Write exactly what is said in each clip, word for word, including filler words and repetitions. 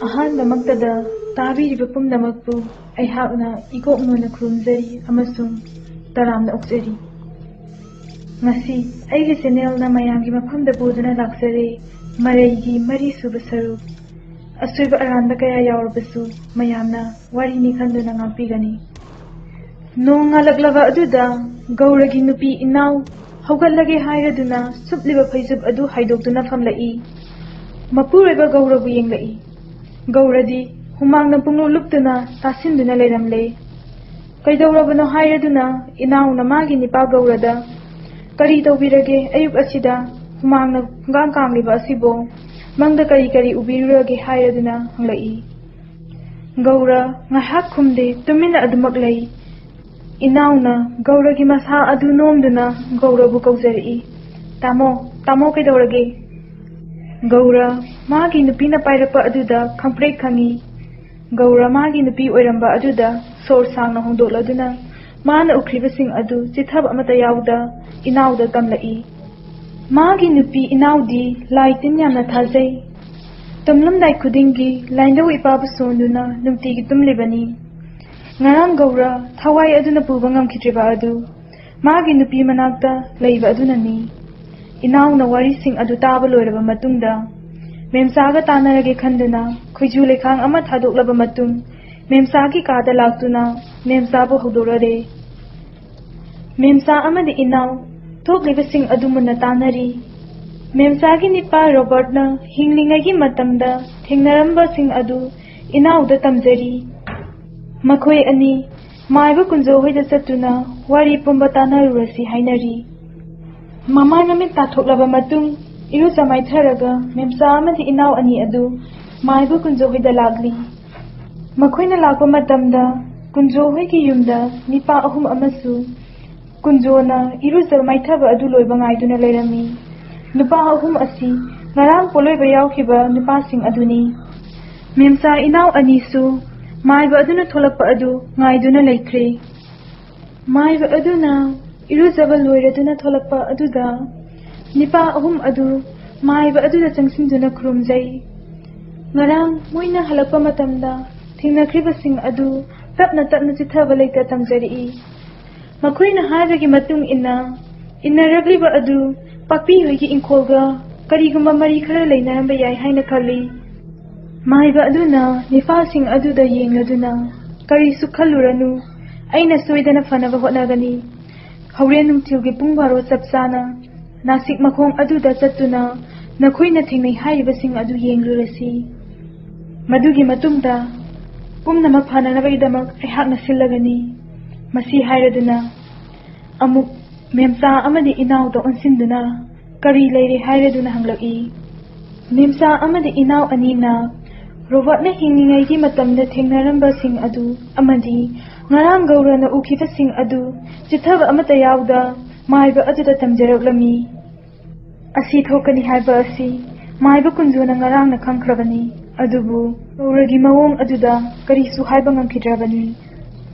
ꯑꯍꯥꯟꯕꯃꯛꯇꯗ ꯇꯥꯕꯤꯔꯤꯕ ꯄꯨꯝꯅꯃꯛꯄꯨ ꯑꯩꯍꯥꯛꯅ ꯏꯀꯣꯛ ꯃꯣꯟꯅ ꯈꯨꯔꯨꯝꯖꯔꯤ ꯑꯃꯁꯨꯡ ꯇꯔꯥꯝꯅ ꯑꯣꯛꯆꯔꯤ꯫ ꯉꯁꯤ ꯑꯩꯒꯤ ꯆꯦꯅꯦꯜꯅ ꯃꯌꯥꯝꯒꯤ ꯃꯐꯝꯗ ꯄꯨꯗꯨꯅ ꯂꯥꯛꯆꯔꯦ꯫ ꯃꯔꯩꯒꯤ ꯃꯔꯤꯁꯨꯕ ꯁꯔꯨꯛ꯫ ꯑꯁꯣꯏꯕ ꯑꯔꯥꯟꯕ ꯀꯌꯥ ꯌꯥꯎꯔꯕꯁꯨ ꯃꯌꯥꯝꯅ ꯋꯥꯔꯤꯅꯤ ꯈꯟꯗꯨꯅ ꯉꯥꯛꯄꯤꯒꯅꯤ꯫ ꯅꯣꯡ ꯉꯥꯜꯂꯛꯂꯕ ꯑꯗꯨꯗ ꯒꯧꯔꯒꯤ ꯅꯨꯄꯤ ꯏꯅꯥꯎ ꯍꯧꯒꯠꯂꯒꯦ ꯍꯥꯏꯔꯗꯨꯅ ꯁꯨꯞꯂꯤꯕ ꯐꯩꯖꯨꯞ ꯑꯗꯨ ꯍꯥꯏꯗꯣꯛꯇꯨꯅ ꯐꯝꯂꯛꯏ꯫ ꯃꯄꯨꯔꯣꯏꯕ ꯒꯧꯔꯕꯨ ꯌꯦꯡꯂꯛꯏ꯫ ꯒꯧꯔꯗꯤ ꯍꯨꯃꯥꯡꯅ ꯄꯨꯡꯂꯨꯞ ꯂꯨꯞꯇꯨꯅ ꯇꯥꯁꯤꯟꯗꯨꯅ ꯂꯩꯔꯝꯂꯦ꯫ ꯀꯩꯗꯧꯔꯕꯅꯣ ꯍꯥꯏꯔꯗꯨꯅ ꯏꯅꯥꯎꯅ ꯃꯥꯒꯤ ꯅꯤꯄꯥ ꯒꯧꯔꯗ, "ꯀꯔꯤ ꯇꯧꯕꯤꯔꯒꯦ ꯑꯌꯨꯛ ꯑꯁꯤꯗ ꯍꯨꯃꯥꯡꯅ ꯄꯨꯡꯀꯥꯡ ꯀꯥꯡꯂꯤꯕ ꯑꯁꯤꯕꯣ? ꯃꯪꯗ ꯀꯔꯤ ꯀꯔꯤ ꯎꯕꯤꯔꯨꯔꯒꯦ?" ꯍꯥꯏꯔꯗꯨꯅ ꯍꯪꯂꯛꯏ꯫ ꯒꯧꯔ ꯉꯥꯏꯍꯥꯛ ꯈꯨꯝꯗꯦ, ꯇꯨꯃꯤꯟꯅ ꯑꯗꯨꯃꯛ ꯂꯩ꯫ ꯏꯅꯥꯎꯅ ꯒꯧꯔꯒꯤ ꯃꯁꯥ ꯑꯗꯨ ꯅꯣꯝꯗꯨꯅ ꯒꯧꯔꯕꯨ ꯀꯧꯖꯔꯛꯏ, "ꯇꯥꯃꯣ, ꯇꯥꯃꯣ ꯀꯩꯗꯧꯔꯒꯦ?" ꯒꯧꯔ ꯃꯥꯒꯤ ꯅꯨꯄꯤꯅ ꯄꯥꯏꯔꯛꯄ ꯑꯗꯨꯗ ꯈꯪꯄ꯭ꯔꯦꯛ ꯈꯪꯉꯤ꯫ ꯒꯧꯔ ꯃꯥꯒꯤ ꯅꯨꯄꯤ ꯑꯣꯏꯔꯝꯕ ꯑꯗꯨꯗ ꯁꯣꯔ ꯁꯥꯡꯅ ꯍꯣꯡꯗꯣꯛꯂꯗꯨꯅ ꯃꯥꯅ ꯎꯈ꯭ꯔꯤꯕꯁꯤꯡ ꯑꯗꯨ ꯆꯤꯊꯕ ꯑꯃꯠꯇ ꯌꯥꯎꯗ ꯏꯅꯥꯎꯗ ꯇꯝꯂꯛꯏ꯫ ꯃꯥꯒꯤ ꯅꯨꯄꯤ ꯏꯅꯥꯎꯗꯤ ꯂꯥꯏ ꯇꯤꯟ ꯌꯥꯝꯅ ꯊꯥꯖꯩ꯫ ꯇꯨꯝꯂꯝꯗꯥꯏ ꯈꯨꯗꯤꯡꯒꯤ ꯂꯥꯏꯅꯧ ꯏꯄꯥꯕꯨ ꯁꯣꯟꯗꯨꯅ ꯅꯨꯡꯇꯤꯒꯤ ꯇꯨꯝꯂꯤꯕꯅꯤ꯫ ꯉꯔꯥꯡ ꯒꯧꯔ ꯊꯋꯥꯏ ꯑꯗꯨꯅ ꯄꯨꯕ ꯉꯝꯈꯤꯗ꯭ꯔꯤꯕ ꯑꯗꯨ ꯃꯥꯒꯤ ꯅꯨꯄꯤ ꯃꯅꯥꯛꯇ ꯂꯩꯕ ꯑꯗꯨꯅꯅꯤ꯫ ꯏꯅꯥꯎꯅ ꯋꯥꯔꯤꯁꯤꯡ ꯑꯗꯨ ꯇꯥꯕ ꯂꯣꯏꯔꯕ ꯃꯇꯨꯡꯗ ꯃꯦꯝꯆꯥꯒ ꯇꯥꯟꯅꯔꯒꯦ ꯈꯟꯗꯨꯅ ꯈꯣꯏꯖꯨ ꯂꯩꯈꯥꯡ ꯑꯃ ꯊꯥꯗꯣꯛꯂꯕ ꯃꯇꯨꯡ ꯃꯦꯝꯆꯥꯒꯤ ꯀꯥꯗ ꯂꯥꯛꯇꯨꯅ ꯃꯦꯝꯆꯥꯕꯨ ꯍꯧꯗꯣꯔꯛꯂꯦ꯫ ꯃꯦꯝꯆꯥ ꯑꯃꯗꯤ ꯏꯅꯥꯎ ꯊꯣꯛꯂꯤꯕꯁꯤꯡ ꯑꯗꯨ ꯃꯨꯟꯅ ꯇꯥꯟꯅꯔꯤ꯫ ꯃꯦꯝꯆꯥꯒꯤ ꯅꯤꯄꯥ ꯔꯣꯕꯔꯠꯅ ꯍꯤꯡꯂꯤꯉꯩꯒꯤ ꯃꯇꯝꯗ ꯊꯦꯡꯅꯔꯝꯕꯁꯤꯡ ꯑꯗꯨ ꯏꯅꯥꯎꯗ ꯇꯝꯖꯔꯤ꯫ ꯃꯈꯣꯏ ꯑꯅꯤ ꯃꯥꯏꯕ ꯀꯨꯟꯖꯣ ꯍꯣꯏꯗ ꯆꯠꯇꯨꯅ ꯋꯥꯔꯤ ꯄꯨꯝꯕ ꯇꯥꯟꯅꯔꯨꯔꯁꯤ ꯍꯥꯏꯅꯔꯤ꯫ ꯃꯃꯥꯏ ꯃꯃꯤꯠ ꯇꯥꯊꯣꯛꯂꯕ ꯃꯇꯨꯡ ꯏꯔꯨꯖ ꯃꯥꯏꯊꯔꯒ ꯃꯦꯝꯆꯥ ꯑꯃꯗꯤ ꯏꯅꯥꯎ ꯑꯅꯤ ꯑꯗꯨ ꯃꯥꯏꯕ ꯀꯨꯟꯖꯣ ꯍꯣꯏꯗ ꯂꯥꯛꯂꯤ꯫ ꯃꯈꯣꯏꯅ ꯂꯥꯛꯄ ꯃꯇꯝꯗ ꯀꯨꯟꯖꯣ ꯍꯣꯏꯒꯤ ꯌꯨꯝꯗ ꯅꯤꯄꯥ ꯑꯍꯨꯝ ꯑꯃꯁꯨ ꯀꯨꯟꯖꯣꯅ ꯏꯔꯨꯖ ꯃꯥꯏꯊꯕ ꯑꯗꯨ ꯂꯣꯏꯕ ꯉꯥꯏꯗꯨꯅ ꯂꯩꯔꯝꯃꯤ꯫ ꯅꯨꯄꯥ ꯑꯍꯨꯝ ꯑꯁꯤ ꯉꯔꯥꯡ ꯄꯣꯠꯂꯣꯏꯕ ꯌꯥꯎꯈꯤꯕ ꯅꯨꯄꯥꯁꯤꯡ ꯑꯗꯨꯅꯤ꯫ ꯃꯦꯝꯆꯥ ꯏꯅꯥꯎ ꯑꯅꯤꯁꯨ ꯃꯥꯏꯕ ꯑꯗꯨꯅ ꯊꯣꯛꯂꯛꯄ ꯑꯗꯨ ꯉꯥꯏꯗꯨꯅ ꯂꯩꯈ꯭ꯔꯦ꯫ ꯃꯥꯏꯕ ꯑꯗꯨꯅ ꯏꯔꯨꯖꯕ ꯂꯣꯏꯔꯗꯨꯅ ꯊꯣꯛꯂꯛꯄ ꯑꯗꯨꯗ ꯅꯤꯄꯥ ꯑꯍꯨꯝ ꯑꯗꯨ ꯃꯥꯏꯕ ꯑꯗꯨꯗ ꯆꯪꯁꯤꯟꯗꯨꯅ ꯈꯨꯔꯨꯝꯖꯩ꯫ ꯉꯔꯥꯡ ꯃꯣꯏꯅ ꯍꯜꯂꯛꯄ ꯃꯇꯝꯗ ꯊꯦꯡꯅꯈ꯭ꯔꯤꯕꯁꯤꯡ ꯑꯗꯨ ꯇꯞꯅ ꯇꯞꯅ ꯆꯤꯊꯕ ꯂꯩꯇ ꯇꯝꯖꯔꯛꯏ꯫ ꯃꯈꯣꯏꯅ ꯍꯥꯏꯕꯒꯤ ꯃꯇꯨꯡ ꯏꯟꯅ, ꯏꯟꯅꯔꯛꯂꯤꯕ ꯑꯗꯨ ꯄꯥꯛꯄꯤ ꯍꯣꯏꯒꯤ ꯏꯪꯈꯣꯜꯒ ꯀꯔꯤꯒꯨꯝꯕ ꯃꯔꯤ ꯈꯔ ꯂꯩꯅꯔꯝꯕ ꯌꯥꯏ ꯍꯥꯏꯅ ꯈꯜꯂꯤ꯫ ꯃꯥꯏꯕ ꯑꯗꯨꯅ ꯅꯤꯄꯥꯁꯤꯡ ꯑꯗꯨꯗ ꯌꯦꯡꯂꯗꯨꯅ, "ꯀꯔꯤꯁꯨ ꯈꯜꯂꯨꯔꯅꯨ, ꯑꯩꯅ ꯁꯣꯏꯗꯅ ꯐꯅꯕ ꯍꯣꯠꯅꯒꯅꯤ꯫ ꯍꯣꯔꯦꯟ ꯅꯨꯡꯊꯤꯜꯒꯤ ꯄꯨꯡ ꯕꯥꯔꯣ ꯆꯞ ꯆꯥꯅ ꯅꯥꯁꯤꯛ ꯃꯈꯣꯡ ꯑꯗꯨꯗ ꯆꯠꯇꯨꯅ ꯅꯈꯣꯏꯅ ꯊꯦꯡꯅꯩ ꯍꯥꯏꯔꯤꯕꯁꯤꯡ ꯑꯗꯨ ꯌꯦꯡꯂꯨꯔꯁꯤ꯫ ꯃꯗꯨꯒꯤ ꯃꯇꯨꯡꯗ ꯄꯨꯝꯅꯃꯛ ꯐꯅꯅꯕꯒꯤꯗꯃꯛ ꯑꯩꯍꯥꯛꯅ ꯁꯤꯜꯂꯒꯅꯤ"꯫ ꯃꯁꯤ ꯍꯥꯏꯔꯗꯨꯅ ꯑꯃꯨꯛ ꯃꯦꯝꯆꯥ ꯑꯃꯗꯤ ꯏꯅꯥꯎꯗ ꯑꯣꯟꯁꯤꯟꯗꯨꯅ, "ꯀꯔꯤ ꯂꯩꯔꯦ?" ꯍꯥꯏꯔꯗꯨꯅ ꯍꯪꯂꯛꯏ꯫ ꯃꯦꯝꯆꯥ ꯑꯃꯗꯤ ꯏꯅꯥꯎ ꯑꯅꯤꯅ ꯔꯣꯕꯥꯔꯠꯅ ꯍꯤꯡꯂꯤꯉꯩꯒꯤ ꯃꯇꯝꯗ ꯊꯦꯡꯅꯔꯝꯕꯁꯤꯡ ꯑꯗꯨ ꯑꯃꯗꯤ ꯉꯔꯥꯡ ꯒꯧꯔꯅ ꯎꯈꯤꯕꯁꯤꯡ ꯑꯗꯨ ꯆꯤꯊꯕ ꯑꯃꯠꯇ ꯌꯥꯎꯗ ꯃꯥꯏꯕ ꯑꯗꯨꯗ ꯇꯝꯖꯔꯛꯂꯝꯃꯤ꯫ ꯑꯁꯤ ꯊꯣꯛꯀꯅꯤ ꯍꯥꯏꯕ ꯑꯁꯤ ꯃꯥꯏꯕ ꯀꯨꯟꯖꯣꯅ ꯉꯔꯥꯡꯅ ꯈꯪꯈ꯭ꯔꯕꯅꯤ꯫ ꯑꯗꯨꯕꯨ ꯒꯧꯔꯒꯤ ꯃꯑꯣꯡ ꯑꯗꯨꯗ ꯀꯔꯤꯁꯨ ꯍꯥꯏꯕ ꯉꯝꯈꯤꯗ꯭ꯔꯕꯅꯤ꯫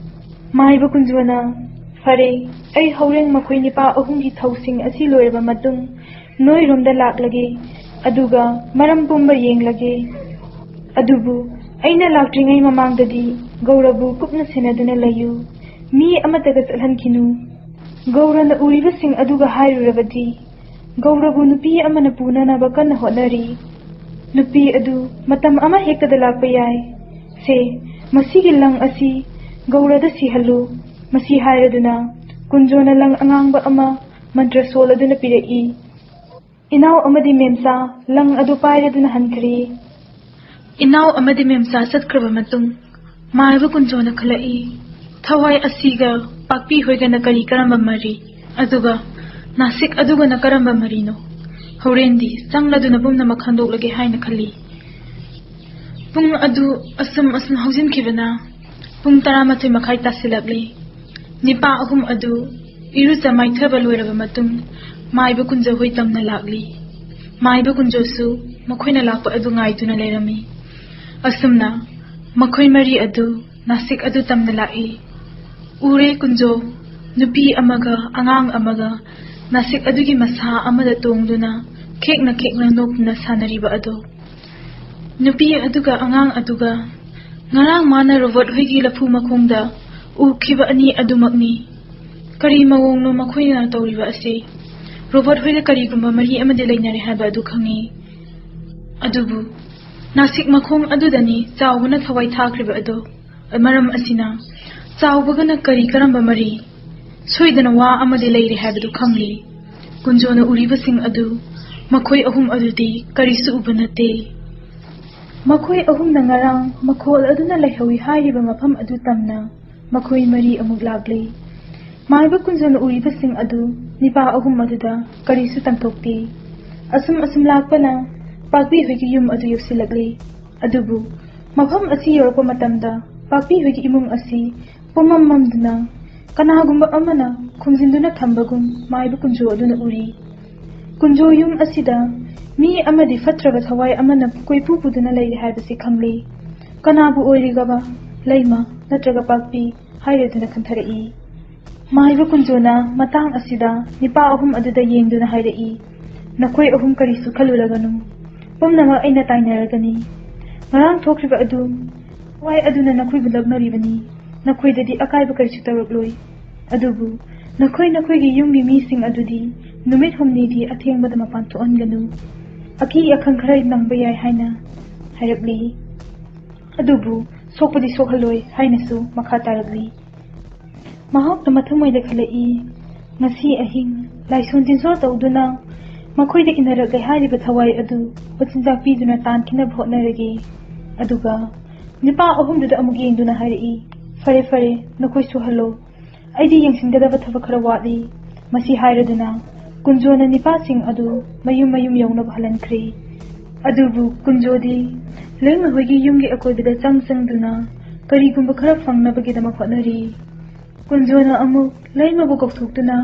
ꯃꯥꯏꯕ ꯀꯨꯟꯖꯣꯅ, "ꯐꯔꯦ, ꯑꯩ ꯍꯣꯔꯦꯟ ꯃꯈꯣꯏ ꯅꯤꯄꯥ ꯑꯍꯨꯝꯒꯤ ꯊꯧꯁꯤꯡ ꯑꯁꯤ ꯂꯣꯏꯔꯕ ꯃꯇꯨꯡ ꯅꯣꯏꯔꯣꯝꯗ ꯂꯥꯛꯂꯒꯦ, ꯑꯗꯨꯒ ꯃꯔꯝ ꯄꯨꯝꯕ ꯌꯦꯡꯂꯒꯦ꯫ ꯑꯗꯨꯕꯨ ꯑꯩꯅ ꯂꯥꯛꯇ꯭ꯔꯤꯉꯩ ꯃꯃꯥꯡꯗꯗꯤ ꯒꯧꯔꯕꯨ ꯀꯨꯞꯅ ꯁꯦꯟꯅꯗꯨꯅ ꯂꯩꯌꯨ꯫ ꯃꯤ ꯑꯃꯠꯇꯒ ꯆꯠꯍꯟꯈꯤꯅꯨ꯫ ꯒꯧꯔꯅ ꯎꯔꯤꯕꯁꯤꯡ ꯑꯗꯨꯒ ꯍꯥꯏꯔꯨꯔꯕꯗꯤ, ꯒꯧꯔꯕꯨ ꯅꯨꯄꯤ ꯑꯃꯅ ꯄꯨꯅꯅꯕ ꯀꯟꯅ ꯍꯣꯠꯅꯔꯤ꯫ ꯅꯨꯄꯤ ꯑꯗꯨ ꯃꯇꯝ ꯑꯃ ꯍꯦꯛꯇꯗ ꯂꯥꯛꯄ ꯌꯥꯏ꯫ ꯁꯦ, ꯃꯁꯤꯒꯤ ꯂꯪ ꯑꯁꯤ ꯒꯧꯔꯗ ꯁꯤꯍꯜꯂꯨ"꯫ ꯃꯁꯤ ꯍꯥꯏꯔꯗꯨꯅ ꯀꯨꯟꯖꯣꯅ ꯂꯪ ꯑꯉꯥꯡꯕ ꯑꯃ ꯃꯟꯇ꯭ꯔ ꯁꯣꯜꯂꯗꯨꯅ ꯄꯤꯔꯛꯏ꯫ ꯏꯅꯥꯎ ꯑꯃꯗꯤ ꯃꯦꯝꯆꯥ ꯂꯪ ꯑꯗꯨ ꯄꯥꯏꯔꯗꯨꯅ ꯍꯟꯈ꯭ꯔꯦ꯫ ꯏꯅꯥꯎ ꯑꯃꯗꯤ ꯃꯦꯝꯆꯥ ꯆꯠꯈ꯭ꯔꯕ ꯃꯇꯨꯡ, ꯃꯥꯏꯕ ꯀꯨꯟꯖꯣꯅ ꯈꯜꯂꯛꯏ, "ꯊꯋꯥꯏ ꯑꯁꯤꯒ ꯄꯥꯛꯄꯤ ꯍꯣꯏꯒꯅ ꯀꯔꯤ ꯀꯔꯝꯕ ꯃꯔꯤ? ꯑꯗꯨꯒ ꯅꯥꯁꯤꯛ ꯑꯗꯨꯒꯅ ꯀꯔꯝꯕ ꯃꯔꯤꯅꯣ? ꯍꯣꯔꯦꯟꯗꯤ ꯆꯪꯂꯗꯨꯅ ꯄꯨꯝꯅꯃꯛ ꯈꯪꯗꯣꯛꯂꯒꯦ" ꯍꯥꯏꯅ ꯈꯜꯂꯤ꯫ ꯄꯨꯡ ꯑꯗꯨ ꯑꯁꯨꯝ ꯑꯁꯨꯝ ꯍꯧꯖꯤꯟꯈꯤꯕꯅ ꯄꯨꯡ ꯇꯔꯥꯃꯥꯊꯣꯏ ꯃꯈꯥꯏ ꯇꯥꯁꯤꯜꯂꯛꯂꯤ꯫ ꯅꯤꯄꯥ ꯑꯍꯨꯝ ꯑꯗꯨ ꯏꯔꯨꯖ ꯃꯥꯏꯊꯕ ꯂꯣꯏꯔꯕ ꯃꯇꯨꯡ, ꯃꯥꯏꯕ ꯀꯨꯟꯖꯣ ꯍꯣꯏ ꯇꯝꯅ ꯂꯥꯛꯂꯤ꯫ ꯃꯥꯏꯕ ꯀꯨꯟꯖꯣꯁꯨ ꯃꯈꯣꯏꯅ ꯂꯥꯛꯄ ꯑꯗꯨ ꯉꯥꯏꯗꯨꯅ ꯂꯩꯔꯝꯃꯤ꯫ ꯑꯁꯨꯝꯅ ꯃꯈꯣꯏ ꯃꯔꯤ ꯑꯗꯨ ꯅꯥꯁꯤꯛ ꯑꯗꯨ ꯇꯝꯅ ꯂꯥꯛꯏ꯫ ꯎꯔꯦ ꯀꯨꯟꯖꯣ, ꯅꯨꯄꯤ ꯑꯃꯒ ꯑꯉꯥꯡ ꯑꯃꯒ ꯅꯥꯁꯤꯛ ꯑꯗꯨꯒꯤ ꯃꯁꯥ ꯑꯃꯗ ꯇꯣꯡꯗꯨꯅ ꯈꯦꯛꯅ ꯈꯦꯛꯅ ꯅꯣꯛꯇꯨꯅ ꯁꯥꯟꯅꯔꯤꯕ ꯑꯗꯣ꯫ ꯅꯨꯄꯤ ꯑꯗꯨꯒ ꯑꯉꯥꯡ ꯑꯗꯨꯒ ꯉꯔꯥꯡ ꯃꯥꯅ ꯔꯣꯕꯣꯠ ꯍꯣꯏꯒꯤ ꯂꯐꯨ ꯃꯈꯣꯡꯗ ꯎꯈꯤꯕ ꯑꯅꯤ ꯑꯗꯨꯃꯛꯅꯤ꯫ ꯀꯔꯤ ꯃꯑꯣꯡꯅꯣ ꯃꯈꯣꯏꯅ ꯇꯧꯔꯤꯕ ꯑꯁꯤ? ꯔꯣꯕꯣꯠ ꯍꯣꯏꯒ ꯀꯔꯤꯒꯨꯝꯕ ꯃꯔꯤ ꯑꯃꯗꯤ ꯂꯩꯅꯔꯦ ꯍꯥꯏꯕ ꯑꯗꯨ ꯈꯪꯉꯤ꯫ ꯑꯗꯨꯕꯨ ꯅꯥꯁꯤꯛ ꯃꯈꯣꯡ ꯑꯗꯨꯗꯅꯤ ꯆꯥꯎꯕꯅ ꯊꯋꯥꯏ ꯊꯥꯈ꯭ꯔꯤꯕ ꯑꯗꯨ꯫ ꯃꯔꯝ ꯑꯁꯤꯅ ꯆꯥꯎꯕꯒꯅ ꯀꯔꯤ ꯀꯔꯝꯕ ꯃꯔꯤ? ꯁꯣꯏꯗꯅ ꯋꯥ ꯑꯃꯗꯤ ꯂꯩꯔꯦ ꯍꯥꯏꯕꯗꯨ ꯈꯪꯂꯤ꯫ ꯀꯨꯟꯖꯣꯅ ꯎꯔꯤꯕꯁꯤꯡ ꯑꯗꯨ ꯃꯈꯣꯏ ꯑꯍꯨꯝ ꯑꯗꯨꯗꯤ ꯀꯔꯤꯁꯨ ꯎꯕ ꯅꯠꯇꯦ꯫ ꯃꯈꯣꯏ ꯑꯍꯨꯝꯅ ꯉꯔꯥꯡ ꯃꯈꯣꯜ ꯑꯗꯨꯅ ꯂꯩꯍꯧꯏ ꯍꯥꯏꯔꯤꯕ ꯃꯐꯝ ꯑꯗꯨ ꯇꯝꯅ ꯃꯈꯣꯏ ꯃꯔꯤ ꯑꯃꯨꯛ ꯂꯥꯛꯂꯤ꯫ ꯃꯥꯏꯕ ꯀꯨꯟꯖꯣꯅ ꯎꯔꯤꯕꯁꯤꯡ ꯑꯗꯨ ꯅꯤꯄꯥ ꯑꯍꯨꯝ ꯑꯗꯨꯗ ꯀꯔꯤꯁꯨ ꯇꯝꯊꯣꯛꯇꯦ꯫ ꯑꯁꯨꯝ ꯑꯁꯨꯝ ꯂꯥꯛꯄꯅ ꯄꯥꯛꯄꯤ ꯍꯣꯏꯒꯤ ꯌꯨꯝ ꯑꯗꯨ ꯌꯧꯁꯤꯜꯂꯛꯂꯤ꯫ ꯑꯗꯨꯕꯨ ꯃꯐꯝ ꯑꯁꯤ ꯌꯧꯔꯛꯄ ꯃꯇꯝꯗ ꯄꯥꯛꯄꯤ ꯍꯣꯏꯒꯤ ꯏꯃꯨꯡ ꯑꯁꯤ ꯄꯨꯝꯃꯝ ꯃꯝꯗꯨꯅ ꯀꯅꯥꯒꯨꯝꯕ ꯑꯃꯅ ꯈꯨꯝꯖꯤꯟꯗꯨꯅ ꯊꯝꯕꯒꯨꯝ ꯃꯥꯏꯕ ꯀꯨꯟꯖꯣ ꯑꯗꯨꯅ ꯎꯔꯤ꯫ ꯀꯨꯟꯖꯣ ꯌꯨꯝ ꯑꯁꯤꯗ ꯃꯤ ꯑꯃꯗꯤ ꯐꯠꯇ꯭ꯔꯕ ꯊꯋꯥꯏ ꯑꯃꯅ ꯀꯣꯏꯄꯨ ꯄꯨꯗꯨꯅ ꯂꯩꯔꯦ ꯍꯥꯏꯕꯁꯤ ꯈꯪꯂꯤ꯫ ꯀꯅꯥꯕꯨ ꯑꯣꯏꯔꯤꯒꯕ, ꯂꯩꯃ ꯅꯠꯇ꯭ꯔꯒ ꯄꯥꯛꯄꯤ ꯍꯥꯏꯔꯗꯨꯅ ꯈꯟꯊꯔꯛꯏ꯫ ꯃꯥꯏꯕ ꯀꯨꯟꯖꯣꯅ ꯃꯇꯥꯡ ꯑꯁꯤꯗ ꯅꯤꯄꯥ ꯑꯍꯨꯝ ꯑꯗꯨꯗ ꯌꯦꯡꯗꯨꯅ ꯍꯥꯏꯔꯛꯏ, "ꯅꯈꯣꯏ ꯑꯍꯨꯝ ꯀꯔꯤꯁꯨ ꯈꯜꯂꯨꯔꯒꯅꯨ, ꯄꯨꯝꯅꯃꯛ ꯑꯩꯅ ꯇꯥꯏꯅꯔꯒꯅꯤ꯫ ꯉꯔꯥꯡ ꯊꯣꯛꯈꯤꯕ ꯑꯗꯨ ꯊꯋꯥꯏ ꯑꯗꯨꯅ ꯅꯈꯣꯏꯕꯨ ꯂꯛꯅꯔꯤꯕꯅꯤ꯫ ꯅꯈꯣꯏꯗꯗꯤ ꯑꯀꯥꯏꯕ ꯀꯔꯤꯁꯨ ꯇꯧꯔꯛꯂꯣꯏ꯫ ꯑꯗꯨꯕꯨ ꯅꯈꯣꯏ ꯅꯈꯣꯏꯒꯤ ꯌꯨꯝꯒꯤ ꯃꯤꯁꯤꯡ ꯑꯗꯨꯗꯤ ꯅꯨꯃꯤꯠ ꯍꯨꯝꯅꯤꯗꯤ ꯑꯊꯦꯡꯕꯗ ꯃꯄꯥꯟ ꯊꯣꯛꯍꯟꯒꯅꯨ꯫ ꯑꯀꯤ ꯑꯈꯪ ꯈꯔ ꯅꯪꯕ ꯌꯥꯏ" ꯍꯥꯏꯅ ꯍꯥꯏꯔꯛꯂꯤ꯫ ꯑꯗꯨꯕꯨ ꯁꯣꯛꯄꯗꯤ ꯁꯣꯛꯍꯜꯂꯣꯏ ꯍꯥꯏꯅꯁꯨ ꯃꯈꯥ ꯇꯥꯔꯛꯂꯤ꯫ ꯃꯍꯥꯛꯅ ꯃꯊꯃꯣꯏꯗ ꯈꯜꯂꯛꯏ, "ꯉꯁꯤ ꯑꯍꯤꯡ ꯂꯥꯏꯁꯣꯟ ꯇꯤꯟꯖꯣ ꯇꯧꯗꯨꯅ ꯃꯈꯣꯏꯗ ꯏꯟꯅꯔꯛꯂꯦ ꯍꯥꯏꯔꯤꯕ ꯊꯋꯥꯏ ꯑꯗꯨ ꯃꯆꯤꯟꯖꯥꯛ ꯄꯤꯗꯨꯅ ꯇꯥꯟꯈꯤꯅꯕ ꯍꯣꯠꯅꯔꯒꯦ"꯫ ꯑꯗꯨꯒ ꯅꯤꯄꯥ ꯑꯍꯨꯝꯗꯨꯗ ꯑꯃꯨꯛ ꯌꯦꯡꯗꯨꯅ ꯍꯥꯏꯔꯛꯏ, "ꯐꯔꯦ ꯐꯔꯦ, ꯅꯈꯣꯏ ꯁꯨꯍꯜꯂꯣ, ꯑꯩꯗꯤ ꯌꯦꯡꯁꯤꯟꯒꯗꯕ ꯊꯕꯛ ꯈꯔ ꯋꯥꯠꯂꯤ"꯫ ꯃꯁꯤ ꯍꯥꯏꯔꯗꯨꯅ ꯀꯨꯟꯖꯣꯅ ꯅꯤꯄꯥꯁꯤꯡ ꯑꯗꯨ ꯃꯌꯨꯝ ꯃꯌꯨꯝ ꯌꯧꯅꯕ ꯍꯜꯍꯟꯈ꯭ꯔꯦ꯫ ꯑꯗꯨꯕꯨ ꯀꯨꯟꯖꯣꯗꯤ ꯂꯩꯃ ꯍꯣꯏꯒꯤ ꯌꯨꯝꯒꯤ ꯑꯀꯣꯏꯕꯗ ꯆꯪ ꯆꯪꯗꯨꯅ ꯀꯔꯤꯒꯨꯝꯕ ꯈꯔ ꯐꯪꯅꯕꯒꯤꯗꯃꯛ ꯍꯣꯠꯅꯔꯤ꯫ ꯀꯨꯟꯖꯣꯅ ꯑꯃꯨꯛ ꯂꯩꯃꯕꯨ ꯀꯧꯊꯣꯛꯇꯨꯅ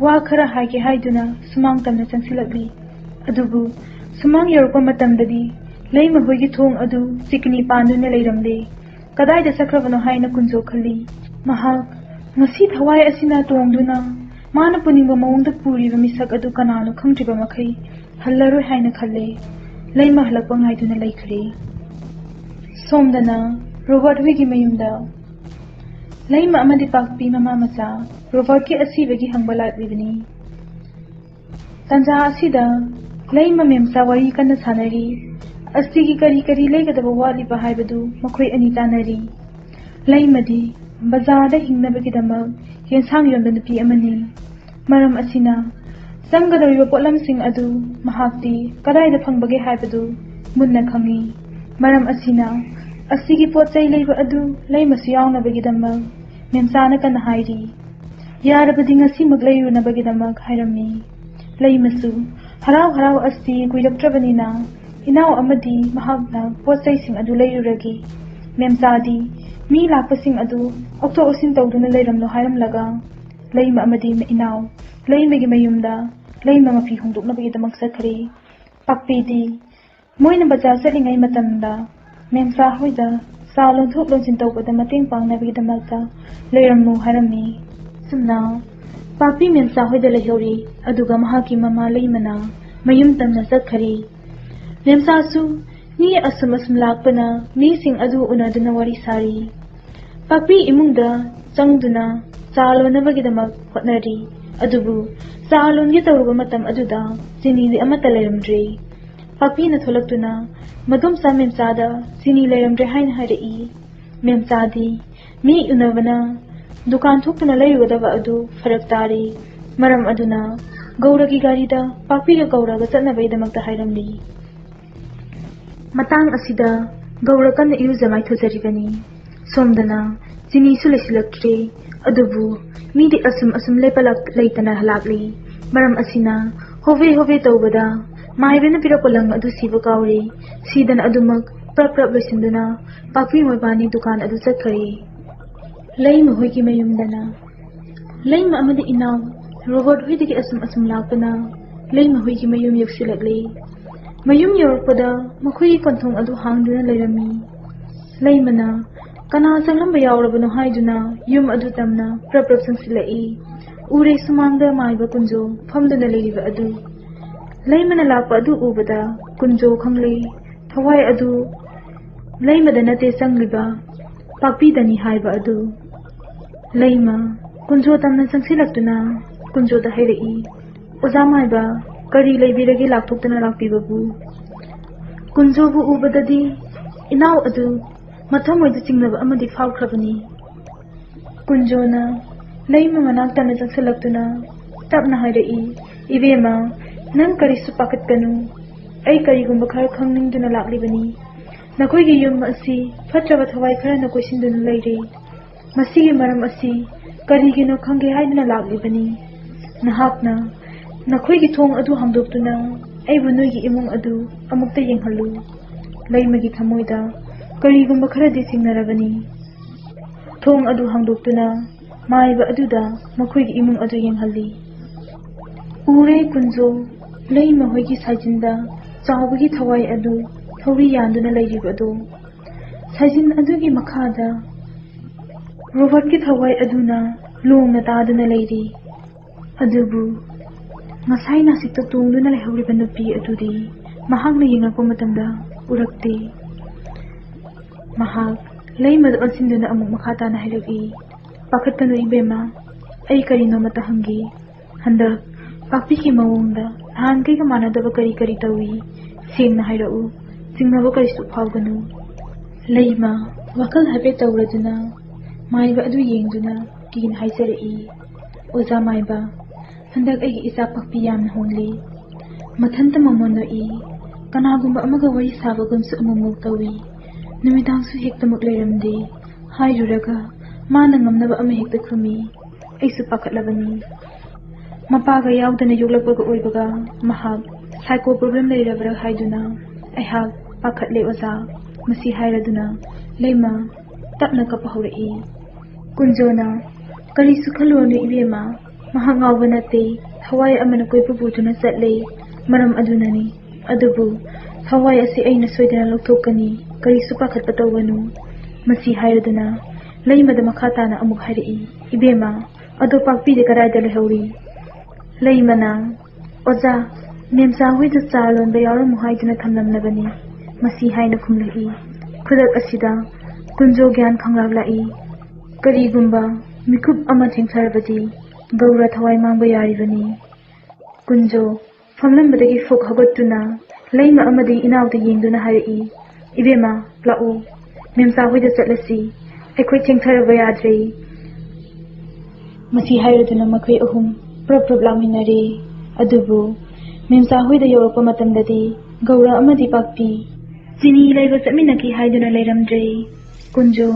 ꯋꯥ ꯈꯔ ꯍꯥꯏꯒꯦ ꯍꯥꯏꯗꯨꯅ ꯁꯨꯃꯥꯡ ꯇꯝꯅ ꯆꯪꯁꯤꯜꯂꯛꯂꯤ꯫ ꯑꯗꯨꯕꯨ ꯁꯨꯃꯥꯡ ꯌꯧꯔꯛꯄ ꯃꯇꯝꯗꯗꯤ ꯂꯩꯃ ꯍꯣꯏꯒꯤ ꯊꯣꯡ ꯑꯗꯨ ꯆꯤꯛꯅꯤ ꯄꯥꯟꯗꯨꯅ ꯂꯩꯔꯝꯂꯦ꯫ ꯀꯗꯥꯏꯗ ꯆꯠꯈ꯭ꯔꯕꯅꯣ ꯍꯥꯏꯅ ꯀꯨꯟꯖꯣ ꯈꯜꯂꯤ꯫ ꯃꯍꯥꯛ ꯉꯁꯤ ꯊꯋꯥꯏ ꯑꯁꯤꯅ ꯇꯣꯡꯗꯨꯅ ꯃꯥꯅ ꯄꯨꯅꯤꯡꯕ ꯃꯑꯣꯡꯗ ꯄꯨꯔꯤꯕ ꯃꯤꯁꯛ ꯑꯗꯨ ꯀꯅꯥꯅꯣ ꯈꯪꯗ꯭ꯔꯤꯕ ꯃꯈꯩ ꯍꯜꯂꯔꯣꯏ ꯍꯥꯏꯅ ꯈꯜꯂꯦ꯫ ꯂꯩꯃ ꯍꯜꯂꯛꯄ ꯉꯥꯏꯗꯨꯅ ꯂꯩꯈ꯭ꯔꯦ꯫ ꯁꯣꯝꯗꯅ ꯔꯣꯕꯔꯠ ꯍꯣꯏꯒꯤ ꯃꯌꯨꯝꯗ ꯂꯩꯃ ꯑꯃꯗꯤ ꯄꯥꯛꯄꯤ ꯃꯃꯥ ꯃꯆꯥ ꯔꯣꯕꯔꯠꯀꯤ ꯑꯁꯤꯕꯒꯤ ꯍꯪꯕ ꯂꯥꯛꯂꯤꯕꯅꯤ꯫ ꯇꯥꯟꯖꯥ ꯑꯁꯤꯗ ꯂꯩꯃ ꯃꯦꯝꯆꯥ ꯋꯥꯔꯤ ꯀꯟꯅ ꯁꯥꯟꯅꯔꯤ꯫ ꯑꯁꯤꯒꯤ ꯀꯔꯤ ꯀꯔꯤ ꯂꯩꯒꯗꯕ ꯋꯥꯠꯂꯤꯕ ꯍꯥꯏꯕꯗꯨ ꯃꯈꯣꯏ ꯑꯅꯤ ꯇꯥꯟꯅꯔꯤ꯫ ꯂꯩꯃꯗꯤ ꯕꯖꯥꯔꯗ ꯍꯤꯡꯅꯕꯒꯤꯗꯃꯛ ꯌꯦꯟꯁꯥꯡ ꯌꯣꯟꯕ ꯅꯨꯄꯤ ꯑꯃꯅꯤ꯫ ꯃꯔꯝ ꯑꯁꯤꯅ ꯆꯪꯒꯗꯧꯔꯤꯕ ꯄꯣꯠꯂꯝꯁꯤꯡ ꯑꯗꯨ ꯃꯍꯥꯛꯇꯤ ꯀꯗꯥꯏꯗ ꯐꯪꯕꯒꯦ ꯍꯥꯏꯕꯗꯨ ꯃꯨꯟꯅ ꯈꯪꯏ꯫ ꯃꯔꯝ ꯑꯁꯤꯅ ꯑꯁꯤꯒꯤ ꯄꯣꯠ ꯆꯩ ꯂꯩꯕ ꯑꯗꯨ ꯂꯩꯃꯁꯨ ꯌꯥꯎꯅꯕꯒꯤꯗꯃꯛ ꯃꯦꯝꯆꯥꯅ ꯀꯟꯅ ꯍꯥꯏꯔꯤ꯫ ꯌꯥꯔꯕꯗꯤ ꯉꯁꯤꯃꯛ ꯂꯩꯔꯨꯅꯕꯒꯤꯗꯃꯛ ꯍꯥꯏꯔꯝꯃꯤ꯫ ꯂꯩꯃꯁꯨ ꯍꯔꯥꯎ ꯍꯔꯥꯎ ꯑꯁꯤ ꯀꯨꯏꯔꯛꯇ꯭ꯔꯕꯅꯤꯅ ꯏꯅꯥꯎ ꯑꯃꯗꯤ ꯃꯍꯥꯛꯅ ꯄꯣꯠ ꯆꯩꯁꯤꯡ ꯑꯗꯨ ꯂꯩꯔꯨꯔꯒꯦ꯫ ꯃꯦꯝꯆꯥꯗꯤ ꯃꯤ ꯂꯥꯛꯄꯁꯤꯡ ꯑꯗꯨ ꯑꯣꯛꯊꯣꯛ ꯑꯣꯛꯁꯤꯟ ꯇꯧꯗꯨꯅ ꯂꯩꯔꯝꯂꯣ ꯍꯥꯏꯔꯝꯂꯒ ꯂꯩꯃ ꯑꯃꯗꯤ ꯏꯅꯥꯎ ꯂꯩꯃꯒꯤ ꯃꯌꯨꯝꯗ ꯂꯩꯃ ꯃꯐꯤ ꯍꯣꯡꯗꯣꯛꯅꯕꯒꯤꯗꯃꯛ ꯆꯠꯈ꯭ꯔꯦ꯫ ꯄꯥꯛꯄꯤꯗꯤ ꯃꯣꯏꯅ ꯕꯖꯥꯔ ꯆꯠꯂꯤꯉꯩ ꯃꯇꯝꯗ ꯃꯦꯝꯆꯥ ꯍꯣꯏꯗ ꯆꯥ ꯂꯣꯟꯊꯣꯛ ꯂꯣꯟꯁꯤꯟ ꯇꯧꯕꯗ ꯃꯇꯦꯡ ꯄꯥꯡꯅꯕꯒꯤꯗꯃꯛꯇ ꯂꯩꯔꯝꯃꯨ ꯍꯥꯏꯔꯝꯃꯤ꯫ ꯁꯨꯝꯅ ꯄꯥꯛꯄꯤ ꯃꯦꯝꯆꯥ ꯍꯣꯏꯗ ꯂꯩꯍꯧꯔꯤ, ꯑꯗꯨꯒ ꯃꯍꯥꯛꯀꯤ ꯃꯃꯥ ꯂꯩꯃꯅ ꯃꯌꯨꯝ ꯇꯝꯅ ꯆꯠꯈꯔꯦ꯫ ꯃꯦꯝꯆꯥꯁꯨ ꯃꯤ ꯑꯁꯨꯝ ꯑꯁꯨꯝ ꯂꯥꯛꯄꯅ ꯃꯤꯁꯤꯡ ꯑꯗꯨ ꯎꯅꯗꯨꯅ ꯋꯥꯔꯤ ꯁꯥꯔꯤ꯫ ꯄꯥꯛꯄꯤ ꯏꯃꯨꯡꯗ ꯆꯪꯗꯨꯅ ꯆꯥ ꯂꯣꯟꯅꯕꯒꯤꯗꯃꯛ ꯍꯣꯠꯅꯔꯤ꯫ ꯑꯗꯨꯕꯨ ꯆꯥ ꯂꯣꯟꯒꯦ ꯇꯧꯔꯨꯕ ꯃꯇꯝ ꯑꯗꯨꯗ ꯆꯤꯅꯤꯗꯤ ꯑꯃꯠꯇ ꯂꯩꯔꯝꯗ꯭ꯔꯦ꯫ ꯄꯥꯛꯄꯤꯅ ꯊꯣꯛꯂꯛꯇꯨꯅ ꯃꯗꯣꯝꯆꯥ ꯃꯦꯝꯆꯥꯗ ꯆꯤꯅꯤ ꯂꯩꯔꯝꯗ꯭ꯔꯦ ꯍꯥꯏꯅ ꯍꯥꯏꯔꯛꯏ꯫ ꯃꯦꯝꯆꯥꯗꯤ ꯃꯤ ꯎꯅꯕꯅ ꯗꯨꯀꯥꯟ ꯊꯣꯛꯇꯨꯅ ꯂꯩꯔꯨꯒꯗꯕ ꯑꯗꯨ ꯐꯔꯛ ꯇꯥꯔꯤ꯫ ꯃꯔꯝ ꯑꯗꯨꯅ ꯒꯧꯔꯒꯤ ꯒꯥꯔꯤꯗ ꯄꯥꯛꯄꯤꯒ ꯀꯧꯔꯒ ꯆꯠꯅꯕꯒꯤꯗꯃꯛꯇ ꯍꯥꯏꯔꯝꯂꯤ꯫ ꯃꯇꯥꯡ ꯑꯁꯤꯗ ꯒꯧꯔ ꯀꯟꯅ ꯏꯔꯨꯖ ꯃꯥꯏꯊꯖꯔꯤꯕꯅꯤ꯫ ꯁꯣꯝꯗꯅ ꯆꯤꯅꯤꯁꯨ ꯂꯩꯁꯤꯜꯂꯛꯇ꯭ꯔꯦ꯫ ꯑꯗꯨꯕꯨ ꯃꯤꯗꯤ ꯑꯁꯨꯝ ꯑꯁꯨꯝ ꯂꯦꯞꯄ ꯂꯥꯛ-, ꯂꯩꯇꯅ ꯂꯥꯛꯂꯤ꯫ ꯃꯔꯝ ꯑꯁꯤꯅ ꯍꯣꯕꯦ ꯍꯣꯕꯦ ꯇꯧꯕꯗ ꯃꯥꯏꯕꯅ ꯄꯤꯔꯛꯄ ꯂꯪ ꯑꯗꯨ ꯁꯤꯕ ꯀꯥꯎꯔꯦ꯫ ꯁꯤꯗꯅ ꯑꯗꯨꯃꯛ ꯄ꯭ꯔꯞ ꯄ꯭ꯔꯞ ꯂꯣꯏꯁꯤꯟꯗꯨꯅ ꯄꯥꯛꯄꯤ ꯃꯣꯏꯕꯥꯅꯤ ꯗꯨꯀꯥꯟ ꯑꯗꯨ ꯆꯠꯈꯔꯦ꯫ ꯂꯩꯃ ꯍꯣꯏꯒꯤ ꯃꯌꯨꯝꯗꯅ ꯂꯩꯃ ꯑꯃꯗꯤ ꯏꯅꯥꯎ ꯔꯣꯕꯔꯠ ꯍꯣꯏꯗꯒꯤ ꯑꯁꯨꯝ ꯑꯁꯨꯝ ꯂꯥꯛꯄꯅ ꯂꯩꯃ ꯍꯣꯏꯒꯤ ꯃꯌꯨꯝ ꯌꯧꯁꯤꯜꯂꯛꯂꯦ꯫ ꯃꯌꯨꯝ ꯌꯧꯔꯛꯄꯗ ꯃꯈꯣꯏꯒꯤ ꯀꯣꯟꯊꯣꯡ ꯑꯗꯨ ꯍꯥꯡꯗꯨꯅ ꯂꯩꯔꯝꯃꯤ꯫ ꯂꯩꯃꯅ ꯀꯅꯥ ꯆꯪꯂꯝꯕ ꯌꯥꯎꯔꯕꯅꯣ ꯍꯥꯏꯗꯨꯅ ꯌꯨꯝ ꯑꯗꯨ ꯇꯝꯅ ꯄ꯭ꯔꯞ ꯄ꯭ꯔꯞ ꯆꯪꯁꯤꯜꯂꯛꯏ꯫ ꯎꯔꯦ ꯁꯨꯃꯥꯡꯗ ꯃꯥꯏꯕ ꯀꯨꯟꯖꯣ ꯐꯝꯗꯨꯅ ꯂꯩꯔꯤꯕ ꯑꯗꯨ꯫ ꯂꯩꯃꯅ ꯂꯥꯛꯄ ꯑꯗꯨ ꯎꯕꯗ ꯀꯨꯟꯖꯣ ꯈꯪꯂꯦ, ꯊꯋꯥꯏ ꯑꯗꯨ ꯂꯩꯃꯗ ꯅꯠꯇꯦ ꯆꯪꯂꯤꯕ, ꯄꯥꯛꯄꯤꯗꯅꯤ ꯍꯥꯏꯕ ꯑꯗꯨ꯫ ꯂꯩꯃ ꯀꯨꯟꯖꯣ ꯇꯝꯅ ꯆꯪꯁꯤꯜꯂꯛꯇꯨꯅ ꯀꯨꯟꯖꯣꯗ ꯍꯥꯏꯔꯛꯏ, "ꯑꯣꯖꯥ ꯃꯥꯏꯕ, ꯀꯔꯤ ꯂꯩꯕꯤꯔꯒꯦ ꯂꯥꯛꯊꯣꯛꯇꯅ ꯂꯥꯛꯄꯤꯕꯕꯨ?" ꯀꯨꯟꯖꯣꯕꯨ ꯎꯕꯗꯗꯤ ꯏꯅꯥꯎ ꯑꯗꯨ ꯃꯊꯃꯣꯏꯗ ꯆꯤꯡꯅꯕ ꯑꯃꯗꯤ ꯐꯥꯎꯈ꯭ꯔꯕꯅꯤ꯫ ꯀꯨꯟꯖꯣꯅ ꯂꯩꯃ ꯃꯅꯥꯛ ꯇꯝꯅ ꯆꯪꯁꯤꯜꯂꯛꯇꯨꯅ ꯇꯞꯅ ꯍꯥꯏꯔꯛꯏ, "ꯏꯕꯦꯝꯃ, ꯅꯪ ꯀꯔꯤꯁꯨ ꯄꯥꯈꯠꯀꯅꯨ꯫ ꯑꯩ ꯀꯔꯤꯒꯨꯝꯕ ꯈꯔ ꯈꯪꯅꯤꯡꯗꯨꯅ ꯂꯥꯛꯂꯤꯕꯅꯤ꯫ ꯅꯈꯣꯏꯒꯤ ꯌꯨꯝ ꯑꯁꯤ ꯐꯠꯇ꯭ꯔꯕ ꯊꯋꯥꯏ ꯈꯔꯅ ꯀꯣꯏꯁꯤꯟꯗꯨꯅ ꯂꯩꯔꯦ꯫ ꯃꯁꯤꯒꯤ ꯃꯔꯝ ꯑꯁꯤ ꯀꯔꯤꯒꯤꯅꯣ ꯈꯪꯒꯦ ꯍꯥꯏꯗꯨꯅ ꯂꯥꯛꯂꯤꯕꯅꯤ꯫ ꯅꯍꯥꯛꯅ ꯅꯈꯣꯏꯒꯤ ꯊꯣꯡ ꯑꯗꯨ ꯍꯥꯡꯗꯣꯛꯇꯨꯅ ꯑꯩꯕꯨ ꯅꯣꯏꯒꯤ ꯏꯃꯨꯡ ꯑꯗꯨ ꯑꯃꯨꯛꯇ ꯌꯦꯡꯍꯜꯂꯨ꯫" ꯂꯩꯃꯒꯤ ꯊꯃꯣꯏꯗ ꯀꯔꯤꯒꯨꯝꯕ ꯈꯔꯗꯤ ꯆꯤꯡꯅꯔꯕꯅꯤ꯫ ꯊꯣꯡ ꯑꯗꯨ ꯍꯥꯡꯗꯣꯛꯇꯨꯅ ꯃꯥꯏꯕ ꯑꯗꯨꯗ ꯃꯈꯣꯏꯒꯤ ꯏꯃꯨꯡ ꯑꯗꯨ ꯌꯦꯡꯍꯜꯂꯤ꯫ ꯎꯔꯦ ꯀꯨꯟꯖꯣ, ꯂꯩꯃ ꯍꯣꯏꯒꯤ ꯁꯥꯏꯖꯤꯟꯗ ꯆꯥꯎꯕꯒꯤ ꯊꯋꯥꯏ ꯑꯗꯨ ꯊꯧꯔꯤ ꯌꯥꯟꯗꯨꯅ ꯂꯩꯔꯤꯕ ꯑꯗꯨ꯫ ꯁꯥꯏꯖꯤꯟ ꯑꯗꯨꯒꯤ ꯃꯈꯥꯗ ꯔꯣꯕꯣꯠꯀꯤ ꯊꯋꯥꯏ ꯑꯗꯨꯅ ꯂꯣꯡꯅ ꯇꯥꯗꯨꯅ ꯂꯩꯔꯤ꯫ ꯑꯗꯨꯕꯨ ꯉꯁꯥꯏ ꯅꯥꯁꯤꯛꯇ ꯇꯣꯡꯗꯨꯅ ꯂꯩꯍꯧꯔꯤꯕ ꯅꯨꯄꯤ ꯑꯗꯨꯗꯤ ꯃꯍꯥꯛꯅ ꯌꯦꯡꯂꯛꯄ ꯃꯇꯝꯗ ꯎꯔꯛꯇꯦ꯫ ꯃꯍꯥꯛ ꯂꯩꯃꯗ ꯑꯣꯟꯁꯤꯟꯗꯨꯅ ꯑꯃꯨꯛ ꯃꯈꯥ ꯇꯥꯅ ꯍꯥꯏꯔꯛꯏ, "ꯄꯥꯈꯠꯀꯅꯨ ꯏꯕꯦꯝꯃ, ꯑꯩ ꯀꯔꯤꯅꯣꯃꯇ ꯍꯪꯒꯦ꯫ ꯍꯟꯗꯛ ꯄꯥꯛꯄꯤꯒꯤ ꯃꯑꯣꯡꯗ ꯅꯍꯥꯟꯈꯩꯒ ꯃꯥꯟꯅꯗꯕ ꯀꯔꯤ ꯀꯔꯤ ꯇꯧꯏ? ꯁꯦꯡꯅ ꯍꯥꯏꯔꯛꯎ, ꯆꯤꯡꯅꯕ ꯀꯔꯤꯁꯨ ꯐꯥꯎꯒꯅꯨ꯫" ꯂꯩꯃ ꯋꯥꯈꯜ ꯍꯥꯏꯐꯦꯠ ꯇꯧꯔꯗꯨꯅ ꯃꯥꯏꯕ ꯑꯗꯨ ꯌꯦꯡꯗꯨꯅ ꯀꯤꯅ ꯍꯥꯏꯖꯔꯛꯏ, "ꯑꯣꯖꯥ ꯃꯥꯏꯕ, ꯍꯟꯗꯛ ꯑꯩꯒꯤ ꯏꯆꯥ ꯄꯥꯛꯄꯤ ꯌꯥꯝꯅ ꯍꯣꯡꯂꯤ꯫ ꯃꯊꯟꯇ ꯃꯃꯣꯟ ꯅꯣꯛꯏ꯫ ꯀꯅꯥꯒꯨꯝꯕ ꯑꯃꯒ ꯋꯥꯔꯤ ꯁꯥꯕꯒꯨꯝꯁꯨ ꯑꯃꯨꯛꯃꯨꯛ ꯇꯧꯏ꯫ ꯅꯨꯃꯤꯗꯥꯡꯁꯨ ꯍꯦꯛꯇꯃꯛ ꯂꯩꯔꯝꯗꯦ꯫ ꯍꯥꯏꯔꯨꯔꯒ ꯃꯥꯅ ꯉꯝꯅꯕ ꯑꯃ ꯍꯦꯛꯇ ꯈꯨꯝꯃꯤ꯫ ꯑꯩꯁꯨ ꯄꯥꯈꯠꯂꯕꯅꯤ꯫ ꯃꯄꯥꯒ ꯌꯥꯎꯗꯅ ꯌꯣꯛꯂꯛꯄꯒ ꯑꯣꯏꯕꯒ ꯃꯍꯥꯛ psycho problem ꯂꯩꯔꯕ꯭ꯔꯥ ꯍꯥꯏꯗꯨꯅ ꯑꯩꯍꯥꯛ ꯄꯥꯈꯠꯂꯦ ꯑꯣꯖꯥ꯫" ꯃꯁꯤ ꯍꯥꯏꯔꯗꯨꯅ ꯂꯩꯃ ꯇꯞꯅ ꯀꯞꯄ ꯍꯧꯔꯛꯏ꯫ ꯀꯨꯟꯖꯣꯅ, "ꯀꯔꯤꯁꯨ ꯈꯜꯂꯨꯔꯅꯨ ꯏꯕꯦꯝꯃ, ꯃꯍꯥꯛ ꯉꯥꯎꯕ ꯅꯠꯇꯦ, ꯊꯋꯥꯏ ꯑꯃꯅ ꯀꯣꯏꯄꯨ ꯄꯨꯗꯨꯅ ꯆꯠꯂꯦ, ꯃꯔꯝ ꯑꯗꯨꯅꯅꯤ꯫ ꯑꯗꯨꯕꯨ ꯊꯋꯥꯏ ꯑꯁꯤ ꯑꯩꯅ ꯁꯣꯏꯗꯅ ꯂꯧꯊꯣꯛꯀꯅꯤ, ꯀꯔꯤꯁꯨ ꯄꯥꯈꯠꯄ ꯇꯧꯒꯅꯨ꯫" ꯃꯁꯤ ꯍꯥꯏꯔꯗꯨꯅ ꯂꯩꯃꯗ ꯃꯈꯥ ꯇꯥꯅ ꯑꯃꯨꯛ ꯍꯥꯏꯔꯛꯏ, "ꯏꯕꯦꯝꯃ, ꯑꯗꯣ ꯄꯥꯛꯄꯤꯗꯤ ꯀꯗꯥꯏꯗ ꯂꯩꯍꯧꯔꯤ?" ꯂꯩꯃꯅ, "ꯑꯣꯖꯥ, ꯃꯦꯝꯆꯥ ꯍꯣꯏꯗ ꯆꯥ ꯂꯣꯟꯕ ꯌꯥꯎꯔꯝꯃꯨ ꯍꯥꯏꯗꯨꯅ ꯊꯝꯂꯝꯂꯕꯅꯤ꯫ ꯃꯁꯤ ꯍꯥꯏꯅ ꯈꯨꯝꯂꯛꯏ꯫ ꯈꯨꯗꯛ ꯑꯁꯤꯗ ꯀꯨꯟꯖꯣ ꯒ꯭ꯌꯥꯟ ꯈꯪꯂꯛꯂꯛꯏ꯫ ꯀꯔꯤꯒꯨꯝꯕ ꯃꯤꯀꯨꯞ ꯑꯃ ꯊꯦꯡꯊꯔꯕꯗꯤ ꯒꯧꯔ ꯊꯋꯥꯏ ꯃꯥꯡꯕ ꯌꯥꯔꯤꯕꯅꯤ꯫ ꯀꯨꯟꯖꯣ ꯐꯝꯂꯝꯕꯗꯒꯤ ꯐꯨꯛ ꯍꯧꯒꯠꯇꯨꯅ ꯂꯩꯃ ꯑꯃꯗꯤ ꯏꯅꯥꯎꯗ ꯌꯦꯡꯗꯨꯅ ꯍꯥꯏꯔꯛꯏ, "ꯏꯕꯦꯝꯃ, ꯂꯥꯛꯎ, ꯃꯦꯝꯆꯥ ꯍꯣꯏꯗ ꯆꯠꯂꯁꯤ꯫ ꯑꯩꯈꯣꯏ ꯊꯦꯡꯊꯔꯕ ꯌꯥꯗ꯭ꯔꯦ꯫" ꯃꯁꯤ ꯍꯥꯏꯔꯗꯨꯅ ꯃꯈꯣꯏ ꯑꯍꯨꯝ ꯄ꯭ꯔꯞ ꯄ꯭ꯔꯞ ꯂꯥꯛꯃꯤꯟꯅꯔꯦ꯫ ꯑꯗꯨꯕꯨ ꯃꯦꯝꯆꯥ ꯍꯣꯏꯗ ꯌꯧꯔꯛꯄ ꯃꯇꯝꯗꯗꯤ ꯒꯧꯔ ꯑꯃꯗꯤ ꯄꯥꯛꯄꯤ ꯆꯤꯅꯤ ꯂꯩꯕ ꯆꯠꯃꯤꯟꯅꯈꯤ ꯍꯥꯏꯗꯨꯅ ꯂꯩꯔꯝꯗ꯭ꯔꯦ꯫ ꯀꯨꯟꯖꯣ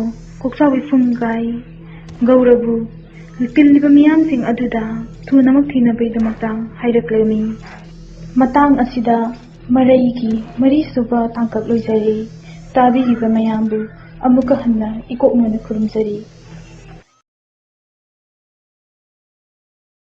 ꯀꯣꯛꯆꯥꯎꯕꯤ ꯐꯨꯝ ꯀꯥꯏ꯫ ꯒꯧꯔꯕꯨ ꯇꯤꯜꯂꯤꯕ ꯃꯤꯌꯥꯝꯁꯤꯡ ꯑꯗꯨꯗ ꯊꯨꯅꯃꯛ ꯊꯦꯡꯅꯕꯒꯤꯗꯃꯛꯇ ꯍꯥꯏꯔꯛꯂꯝꯃꯤ꯫ ꯃꯇꯥꯡ ꯑꯁꯤꯗ ꯃꯔꯩꯒꯤ ꯃꯔꯤꯁꯨꯕ ꯇꯥꯡꯀꯛ ꯂꯣꯏꯖꯔꯦ꯫ ꯇꯥꯕꯤꯔꯤꯕ ꯃꯌꯥꯝꯕꯨ ꯑꯃꯨꯛꯀ ꯍꯟꯅ ꯏꯀꯣꯛꯅꯅ ꯈꯨꯔꯨꯝꯖꯔꯤ꯫